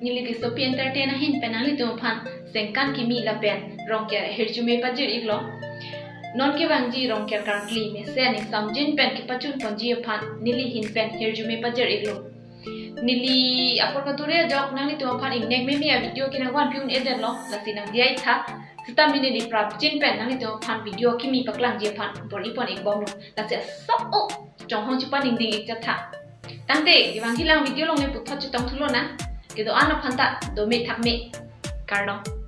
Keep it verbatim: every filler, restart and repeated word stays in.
Neli Bisopi Entertain ahin pen nanglitum aphan sengkan kimi lapen Rongker ahirjume pajir iklo. Non kevangji Rongker karkli mesen ning samjin pen kepachun ponji aphan neli ahin pen hirjume pajir iklo. Neli apor kadure ajok nanglitum aphan ingnek meme a-video kenangvan pi un-edetlo, lasi nangdiyaitha. Sitame neli prapjin pen nanglitum aphan video kimi paklangji aphan bor-i pon ikbomlo. Lasi asap o chonghong chipaningding ikchatha. Tangte, kevang hilang video along le puthot chetong thulo na. Kedo-an aphan ta dome thakme. Kardom.